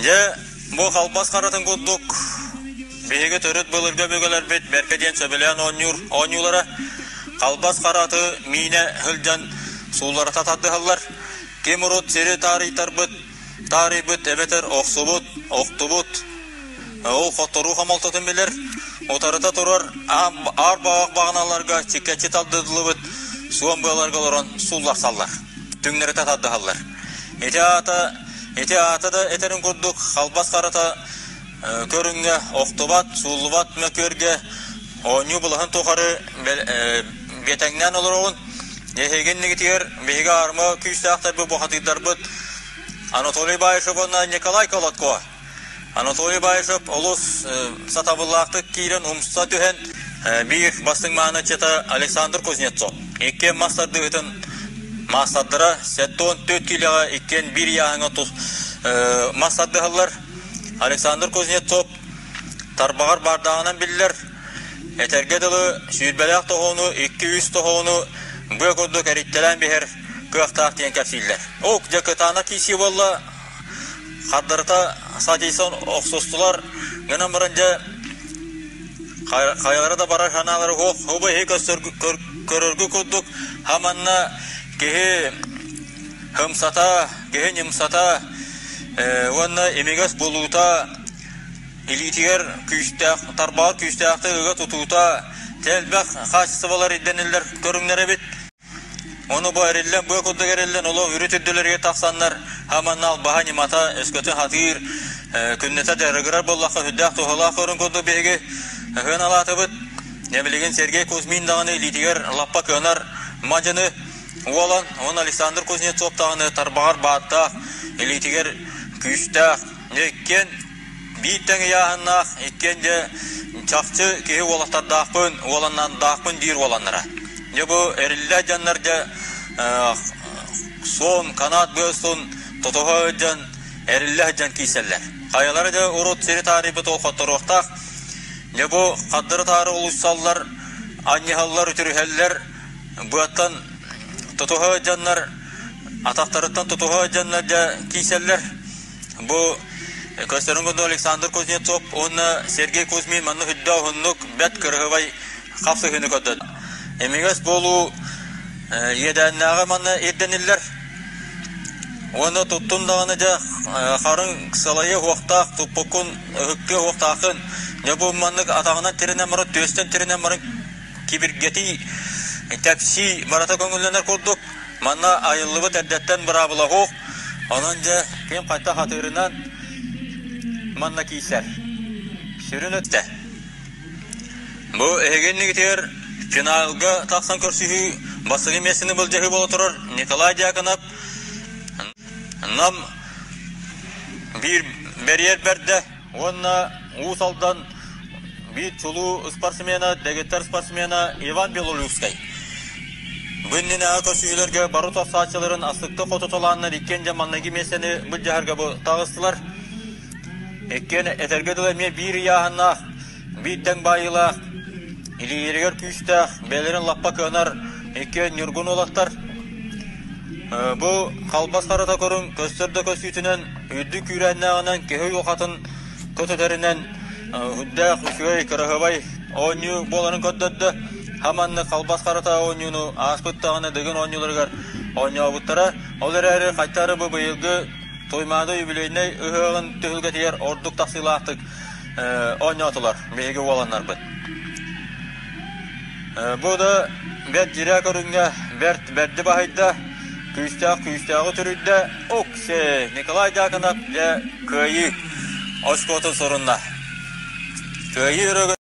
Дьэ, бу халбас харатын курдук биһиги төрүт былыргы өбүгэлэрбит бэркэ диэн сөбүлээн оонньуур оонньуулара халбас хараты миинэ сылдьан суулларыта тардыһаллар. Ким урут сири таарыйтарбыт, таарыйбыт эбэтэр охсубут, охтубут, ол хотторуу хомолтотун билэр, утарыта турар аар баҕах баҕаналарга чиккэччи тардыллыбыт суон быаларга олорон суулларсаллар, түҥнэритэ тардыһаллар. Ити аата, ити аата да этэрин курдук халбас харата көрүҥҥэ охтубат, сууллубат мөкүөргэ оонньуу былаһын тухары биэтэҥнээн олороҕун. Эһиги иннигитигэр биһиги аарма күүстээхтэрбит, бухатыырдарбыт Анатолий Баишев уонна Николай Колодко. Анатолий Баишев олус сатабыллаахтык киирэн умса түһэн биир бастыҥ мааныччыта Александр Кузнецов. Иккиэн мас тардыһыытын маастардара 74 киилэҕэ иккиэн биир ыйааһыҥҥа мас тардыһаллар. Александр Кузнецов тарбаҕар баардааҕынан биллэр. Этэргэ дылы, сүүрбэлээх тоһоону, икки-үс тоһоону быа курдук эрийтэлээн биһэр кыахтаах диэн кэпсииллэр. Ок, дьэ кытаанах киирсии буолла. Хардарыта сатыйсан охсустулар. Гынан баран дьэ хайалара да барар санаалара суох. Хубу иһи көрөргө курдук хаманна киһи һымсата, киһи ньымсата уонна имигэс булуута илиитигэр күүстээх, тарбаҕар күүстээхтик ыга тутуута элбэх хаачыстыбалар ирдэниллэр көрүҥнэр эбит. Ону бу эриллэн, быа курдук эриллэн, олох үрүт үрдүлэригэр тахсаннар, хаманна албаһа ньымата өскөтүн хатыыр, күннэтэ дьарыгырар буоллахха сүрдээх туһалаах көрүҥ курдук биһиги сыаналаатыбыт. Дьэ билигин Сергей Кузьмин даҕаны илиитигэр лаппа кыанар мадьыны уолан, уонна Александр Кузнецов даҕаны тарбаҕар бааттаах, илиитигэр күүстээх. Дьэ иккиэн биир тэҥ ыйааһыннаах, иккиэн дьэ чахчы киһи уолаттардаахпын, уоланнаахпын диир уоланнара. Дьэ бу эриллэ дьоннор дьэ суон канаат быа устун тутуһа сылдьан эриллэ сылдьан киирсэллэр. Хайалара дьэ урут сири таарыйбыт ол хотторуохтаах. Дьэ бу хардары-таары улуйсаллар, анньыһаллар, үтүрүһэллэр, быаттан тутуһа сылдьаннар, атахтарыттан тутуһа сылдьаннар дьэ киирсэллэр. Бу көстөрүн курдук Александр Кузнецов уонна Сергей Кузьмин манна үрдэ уһуннук бэрт кырыһыбай хапсыһыыны көрдөрдө. Имигэс буолуу иэдээннээҕи манна ирдэниллэр. Уонна туттун даҕаны дьэ харыҥ сылайы уохтаах туппуккун ыһыктыа уохтааххын. Дьэ бу маннык атаҕынан тирэнэн баран, түөстэн тирэнэн баран кибиргэтии, тэпсии барыта көҥүллэнэр курдук. Манна айыллыбыт эрдэттэн быраабыла суох, онон дьэ ким хайдах атыырынан манна киирсэр. Сүрүн өттө. Бу эһиги иннигитигэр финалга тахсан көрсүһүү бастакы миэстэни былдьаһыы буола турар Николай Дьяконов Нам биир бэрийэр бэрдэ Уонна Уус Алдан биир чулуу спортсмена, дэгиттэр спортсмена Иван Белолюбскай. Бу иннинээҕи көрсүһүүлэргэ бары тахсааччыларын астыктык хотуталааннар иккиэн дьэ маҥнайгы миэстэни былдьаһарга бу таҕыстылар. Иккиэн этэргэ дылы эмиэ биир ыйааһыннаах, биир тэҥ баайыылаах, илиилэригэр күүстээх, бэйэлэрин лаппа кыанар иккиэн ньургун уолаттар. Бу халбас харата көрүҥ көстөр да көстүүтүнэн үрдүк күүрээннээҕинэн киһи уйулҕатын көтүтэринэн үрдээх үчүгэй кыраһыабай оонньуу буоларын көрдөрдө. Хаманнык халбас харата оонньууну ааспыт даҕаны Дыгын оонньууларыгар оонньообуттара. Ол эрээри хайтары бу быйылгы Туймаада юбилейнай ыһыаҕын түһүлгэтигэр ордук тахсыылаахтык оонньоотулар биһиги уоланнарбыт. Бу да бэрт дьирээ көрүҥҥэ бэрт бэрди баһыйда, күүстээх күүстээҕи түрүйдэ. Оксе Николай Дьяконов дьэ кыайыы оскуотун сурунна. Кыайыы өрөгө.